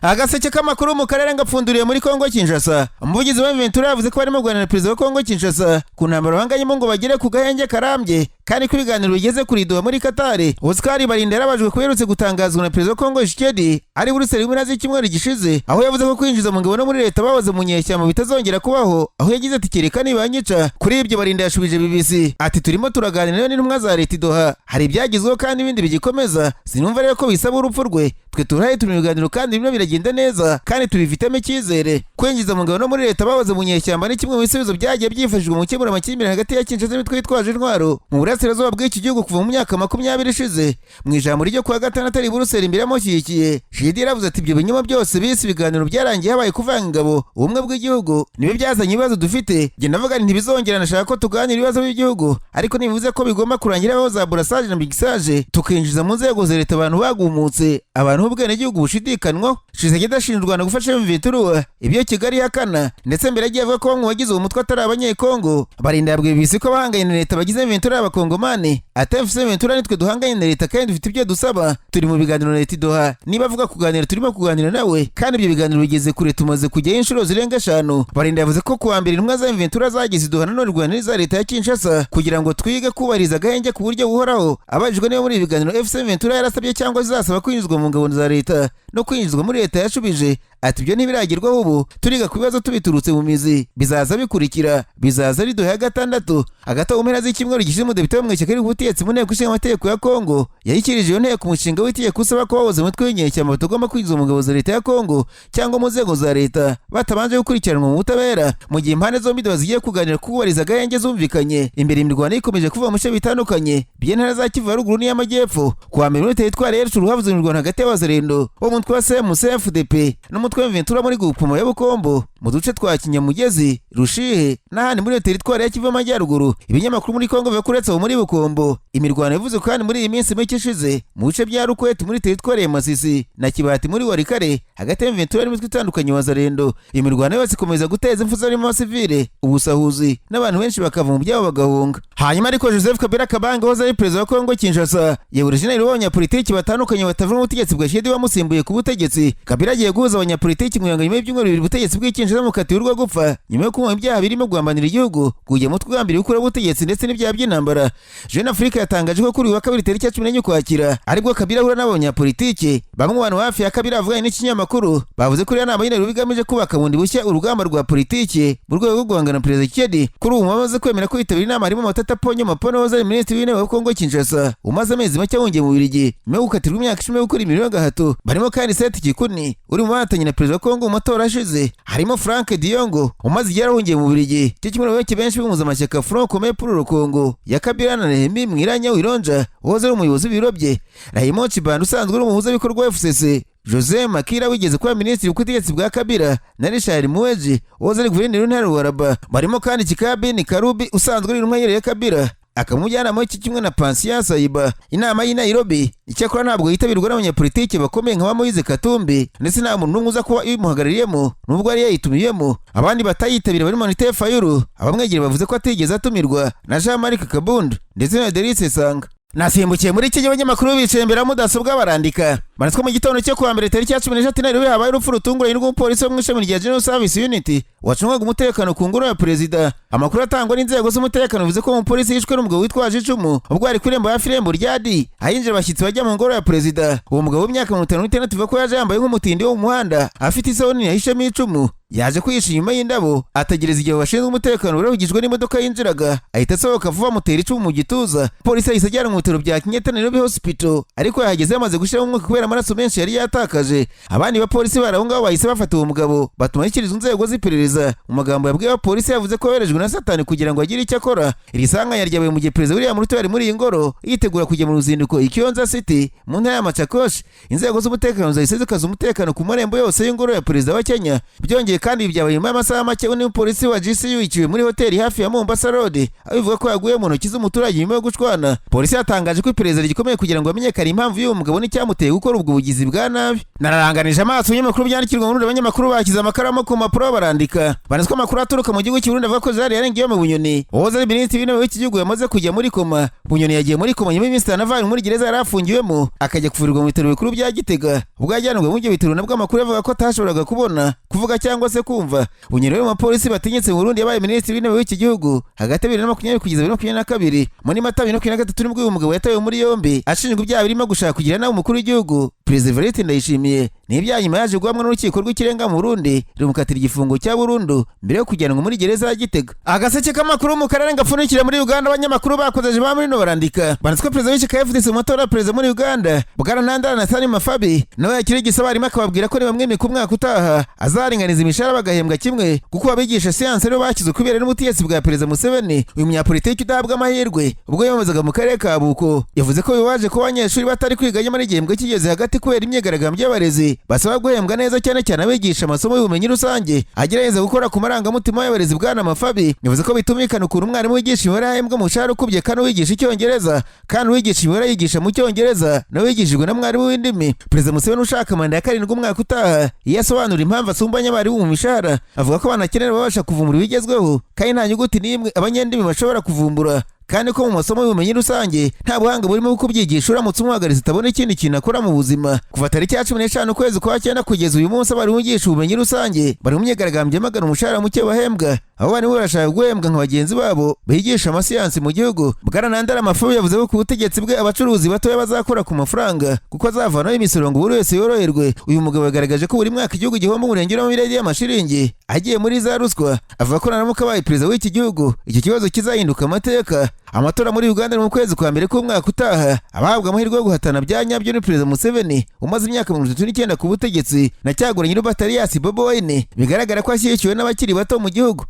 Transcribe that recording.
Agaseke k'amakuru mu karere ngapfunduriye muri Kongo Kinshasa. Umuvugizi wa M23 yavuze ko barimo kuganira na perezida wa Kongo Kinshasa ku ntambara bahanganyemo ngo bagere ku gahenge karambye, kandi ko ibiganiro bigeze kuri Doha muri Qatar. Oscar Barinda yarabajwe ko yerutse gutangazwa na perezida wa Kongo Tshisekedi ari Buruseli mu mpera z'icyumweru gishize, aho yavuze ko kwinjiza mu ngabo no muri leta bahoze mu nyeshyamba bitazongera kubaho, aho yagize ati: "Kereka nibanyica." Kuri ibyo, Barinda yashubije BBC ati: "Turimo turaganira n'intumwa za leta i Doha, hari ibyagezweho kandi ibindi bigikomeza. Sinumva rero ko bisaba urupfu rwe. Twe turahari, turi mu biganiro kandi bimwe biragenda neza kandi tubifitemo icyizere." Kwinjiza mu ngabo no muri leta bahoze mu nyeshyamba ni kimwe mu bisubizo byagiye byifashishwa mu gukemura amakimbirane hagati ya Kinshasa n'imitwe yitwaje intwaro mu burasirazuba bw'iki gihugu kuva mu myaka 20 ishize. Mu ijambo ryo kuwa gatandatu ari i Buruseli imbere yamushyigikiye, Tshisekedi yaravuze ati: "Ibyo binyoma byose bise ibiganiro byarangiye habaye kuvanga ingabo, ubumwe bw'igihugu nibyo byazanye ibibazo dufite. Njye ndavuga nti ntibizongera. Ndashaka ko tuganira ibibazo by'igihugu, ariko ntibivuze ko bigomba kurangira habaho za brassage na mixage, tukinjiza mu nzego za leta abantu bagumutse, abantu b'ubwenegihugu bushidikanywaho." Tshisekedi ashinja u Rwanda gufasha M23, ibyo Kigali ihakana, ndetse mbere yagiye avuga ko bamwe mu bagize uwo mutwe atari Abanyekongo. Barinda yabwiye BBC ko abahanganye na leta bagize M23 ari Abakongomani, ati: "AFC M23 nitwe duhanganye na leta kandi dufite ibyo dusaba. Turi mu biganiro na leta i Doha. Niba avuga kuganira, turimo kuganira nawe kandi ibyo biganiro bigeze kure, tumaze kujyayo inshuro zirenga eshanu." Barinda yavuze ko kuwa mbere intumwa za M23 zageze i Doha nanone Rwanda n'iza leta ya Kinshasa kugira ngo twige kubahiriza agahenge ku buryo buhoraho. Abajijwe niba muri ibi biganiro AFC M23 yarasabye cyangwa zizasaba kwinjizwa mu ngabo za leta no kwinjizwa muri leta, yashubije ati: "Ibyo ntibiragerwaho ubu, turiga ku bibazo tubiturutse mu mizi, bizaza bikurikira, bizaza ari Doha ya gatandatu." Hagati aho, mpera z'icyumweru gishize, umudepite wo mu ishyaka riri ku butegetsi mu nteko ishinga amategeko ya Kongo yashyikirije iyo nteko umushinga w'itegeko usaba ko bahoze umutwe w'inyeshyamba batagomba kwinjizwa mu ngabo za leta ya Kongo cyangwa mu nzego za leta batabanje gukurikiranwa mu butabera. Mu gihe impande zombi zigiye kuganira kubahiriza agahenge zumvikanye imbere, imirwano ikomeje kuva mu bice bitandukanye by'intara za Kivu ya Ruguru n'iy'Amajyepfo. Kuwa mbere, muri teritwari ya Rutshuru havuzwe imirwano hagati y'Abazalendo wo mu mutwe wa CMC-FDP n'umutwe wa M23 muri groupement ya Bukombo, mu duce twa Kinyamugezi, Rushihe n'ahandi muri iyo teritwari ya Kivu y'Amajyaruguru. Ibinyamakuru muri Kongo bivuga ko uretse aho muri Bukombo, imirwano yavuze kandi muri iyi minsi mike ishize mu bice bya Rukweti muri teritwari ya Masisi na Kibati muri Walikale hagati ya M23 n'imitwe itandukanye wa Zalendo. Iyo mirwano yose ikomeza guteza impfu zarimo abasivile, ubusahuzi n'abantu benshi bakava mu byabo bagahunga. Hanyuma ariko, Joseph Kabila Kabange wahoze ari perezida wa Kongo Kinshasa yahurije inama abanyapolitiki batandukanye batava mu butegetsi bwa Tshisekedi wamusimbuye ku butegetsi. Kabila agiye guhuza abanyapolitiki mu nyuma y'ibyumweru 2 ubutegetsi bw'i Kinshasa mukatiwe urwo gupfa nyuma yo kunywa ibyaha birimo guhambanira igihugu, kujya mutwe ugambiriye gukuraho ubutegetsi ndetse n'ibyaha by'intambara. Jeune Afrique yatangaje ko kuri uyu wa kabiri tariki ya 14 Ukwakira aribwo Kabila ahura n'abanyapolitiki. Bamwe mu bantu hafi ya Kabila bavuganye n'ikinyamakuru bavuze ko iriya nama y'i Nairobi igamije kubaka bundi bushya urugamba rwa politiki mu rwego rwo guhangana na perezida Tshisekedi. Kuri ubu bamaze kwemera kwitabira inama harimo Matata Ponyo Mapona wahoze ari minisitiri w'intebe wa Kongo Kinshasa umaze amezi make ahungiye mu Bubiligi nyuma yo gukatirwa imyaka 10 yo gukora imirimo y'agahato. Barimo kandi Seth Kikuni uri mu bahatanye na perezida wa Kongo mu matora ashize, harimo Frank Diongo umaze igihe yarahungiye mu Bubiligi, cyo kimwe n'abayoboke benshi b'impuzamashyaka Front Commun pour le Congo ya Kabila, na Nehemi Mwilanya Wilondja wahoze ari umuyobozi w'ibiro bye, Raymond Tshibanda usanzwe uri umuhuzabikorwa wa FCC, Jose Makila wigeze kuba minisitiri ku butegetsi bwa Kabila na Richard Mweji wahoze ari guverineri w'intara Lualaba. Barimo kandi Kikabini Karubi usanzwe uri intumwa ya Kabila akaba umujyanama w'iki kimwe na Pansiya Sayiba. Inama y'i Nairobi icyakora ntabwo yitabirwa n'abanyapolitiki bakomeye nka ba Moise Katumbi, ndetse nta muntu n'umwe uza kuba imuhagarariyemo nubwo yari yayitumiyemo. Abandi batayitabira barimo Martin Fayulu, abamwegereye bavuze ko atigeze atumirwa, na Jean Marc Kabund ndetse na Delice Sanga. Nasimbukiye muri iki gihe, abanyamakuru bicaye imbere ya mudasobwa barandika manitswe. Mu gitondo cyo kuwa mbere tariki ya 13, Nairobi habaye urupfu rutunguranye rw'umupolisi wo mu ishami rya General Service Unit wacungaga umutekano ku ngoro ya perezida. Amakuru atangwa n'inzego z'umutekano bivuze ko umupolisi yishwe n'umugabo witwaje icumu ubwo ari ku irembo hafi irembo rya D ahinjira abashyitsi bajya mu ngoro ya perezida. Uwo mugabo w'imyaka 56 uvuga ko yaje yambaye nk'umutindi wo mu muhanda, afite isaho nini yahishemo icumu, yaje kwihisha inyuma y'indabo, ategereza igihe bashinzwe umutekano barahugijwe n'imodoka yinjiraga, ahita asohoka vuba amutera icumu mu gituza. Polisi yahise ajyana mu bitaro bya Kenyatta Nairobi Hospital, ariko yahageze yamaze gushyiramo umwuka kubera amaraso menshi yari yatakaje. Abandi bapolisi bari aho ngaho bahise bafata uwo mugabo batuma ashyikirizwa inzego z'iperereza. Mu magambo yabwiye abapolisi, yavuze ko yoherejwe na Satani kugira ngo agire icyo akora. Iri sanganya ryabaye mu gihe perezida William Ruto yari muri iyi ngoro yitegura kujya mu ruzinduko i Kiyonza City mu ntara ya Machakos. Inzego z'umutekano zahise zikaza umutekano ku marembo yose y'ingoro ya perezida wa Kenya. Byongeye Kandi ibi byabaye nyuma y'amasaha make undi mupolisi wa GCU yiciwe muri hoteli hafi ya Mombasa Road, aho bivuga ko yaguye mu ntoki z'umuturage nyuma yo gushwana. Polisi yatangaje ko iperereza rigikomeye kugira ngo hamenyekane impamvu y'uwo mugabo n'icyamuteye gukora ubwo bugizi bwa nabi. Nararanganije amaso ibinyamakuru byandikirwa mu Burundi, abanyamakuru bashyize amakaramu ku mpapuro barandika. Banditswe amakuru aturuka mu gihugu cy'u Burundi avuga ko Gerard yarengewe mu Bunyoni, uwahoze ari minisitiri w'intebe w'iki gihugu, yamaze kujya muri koma. Bunyoni yagiye muri koma nyuma y'iminsi 5 avanywe muri gereza yari afungiwemo, akajya kuvurirwa mu bitaro bikuru bya Gitega. Ubwo yajyanwe muri ibyo bitaro, nabwo amakuru avuga ko atashoboraga kubona, kuvuga cyangwa se kumva. Bunyoni we mu bapolisi batinyitse mu Burundi, yabaye minisitiri w'intebe w'iki gihugu hagati ya 2020 kugeza 2022. Muri Mata 2023 nibwo uyu mugabo yatawe muri yombi ashinjwa ibyaha birimo gushaka kugira nabi umukuru w'igihugu, Perezida Evariste Ndayishimiye. Ni ibyaha nyuma yaje guhamwa n'urukiko rw'ikirenga mu Burundi, rumukatira igifungo cya burundu mbere yo kujyanwa muri gereza ya Gitega. Agaseke k'amakuru mu karere gapfundikira muri Uganda, abanyamakuru bakozeje ba muri no barandika. Banditswe perezida w'ishyaka FDC mu matora ya perezida muri Uganda, Bwana Nandala Nathani Mafabi, nawe yakiriye abarimu akababwira ko nibamwimika umwaka utaha azaringaniza imishahara bagahembwa kimwe, kuko abigisha siyansi aribo bashyizwe kubera n'ubutegetsi bwa Perezida Museveni. Uyu munyapolitiki udahabwa amahirwe, ubwo yiyamamazaga mu karere ka Buko, yavuze ko bibaje ko abanyeshuri batari kwiga nyamara igihembwe kigeze hagati kubera imyigaragambyo y'abarezi basaba guhembwa neza, cyane cyane abigisha amasomo y'ubumenyi rusange. Agerageza gukora ku marangamutima y'abarezi, Bwana Mafabi yavuze ko bitumvikana ukuntu umwarimu wigisha imibare ahembwa umushahara ukubye kandi uwigisha icyongereza, kandi uwigisha imibare yigisha mu cyongereza nawe yigishijwe na mwarimu w'indimi. Perezida Museveni ushaka manda ya karindwi umwaka utaha, iyo asobanura impamvu asumbanya abarimu mu mishahara, avuga ko banakenera babasha kuvumbura ibigezweho kandi nta nyuguti n'imwe abanyendimi bashobora kuvumbura, kandi ko mu masomo y'ubumenyi rusange nta buhanga burimo kubyigisha, uramutse umuhagaritse utabona ikindi kintu akora mu buzima. Kuva tariki ya 15 ukwezi kwa cyenda kugeza uyu munsi, abarimu bigisha ubumenyi rusange bari mu myigaragambyo yamagana umushahara muke bahembwa. Abo barimu barashaka guhembwa nka bagenzi babo bigisha amasiyansi mu gihugu. Bwana Nandala Mafabi yavuze ko ku butegetsi bwe abacuruzi batoya bazakora ku mafaranga, kuko azavanaho imisoro ngo buri wese yoroherwe. Uyu mugabo yagaragaje ko buri mwaka igihugu gihomba umurenge w'amamiliyari y'amashiringi agiye muri za ruswa. Avuga ko naramuka abaye perezida w'iki gihugu icyo kibazo kizahinduka amateka. Amatora muri Uganda ni mu kwezi kwa mbere k'umwaka utaha. Abahabwa amahirwe yo guhatana bya nyabyo ni Perezida Museveni umaze imyaka 39 ku butegetsi na Kyagulanyi Robert alias Bobi Wine, bigaragara ko ashyigikiwe n'abakiri bato mu gihugu.